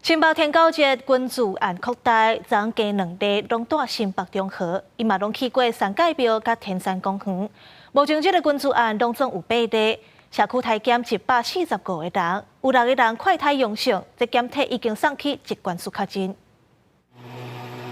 新北天狗熱群聚案擴大，昨昏加兩例攏蹛新北中和，伊嘛攏去過三界廟佮天山公園。目前這个群聚案攏總有八例，社區篩檢145個人，有六個人快篩陽性，這檢體已經送去疾管署確認。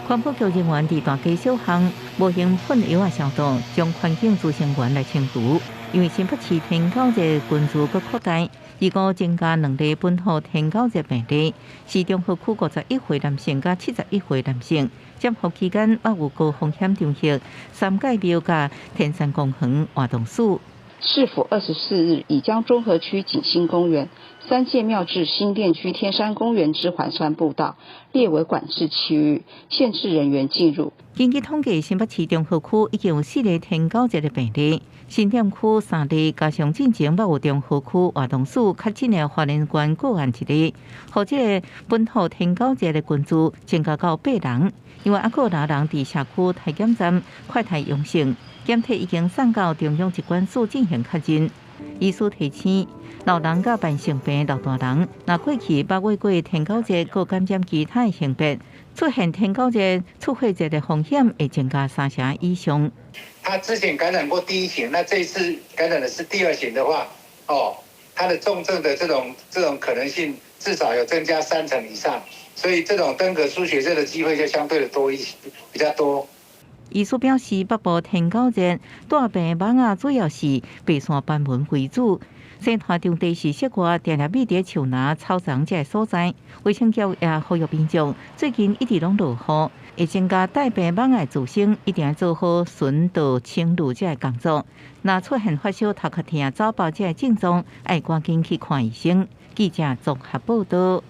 環保局人員佇大街小巷無形噴藥仔消毒，將環境滋生源來清除。因為新北市天狗熱群聚閣擴大，預估增加兩例本土天狗熱病例，是中和區51歲男性佮71歲男性。潛伏期間猶有高風險場域，三界廟佮天山公園活動史。市府24日已將中和區景興公園、三界廟至新店區天山公園之環山步道列為管制區域，限制人員進入。根據統計，新北市中和區已經有四例天狗熱的病例，新店區三例，加上進前猶有中和區活動所確診的花蓮縣個案一例，予這个本土天狗熱的群聚增加到八人，因為猶閣有六人佇社區篩檢站快篩陽性。檢體已經送到中央疾管署進行確認。醫師提醒，老人佮慢性病老大人，若過去捌患過天狗熱，閣感染其他的型別，出現天狗熱、出血熱的風險會增加三成以上。他之前感染過第一型，那這一次感染的是第二型的話，哦，他的重症的這種可能性至少有增加三成以上，所以這種登革出血熱的機會就相對的多一些，比較多。醫師表示，北部天狗熱帶病蠓仔主要是白線斑蚊為主，生態場地是室外，定定覕佇樹林、草叢這个所在。衛生局也呼籲民眾，最近一直攏落雨，會增加帶病蠓仔的滋生，一定愛做好巡倒清除這个工作。若出現發燒、頭殼疼、走步這个症狀，愛趕緊去看醫生。記者綜合報導。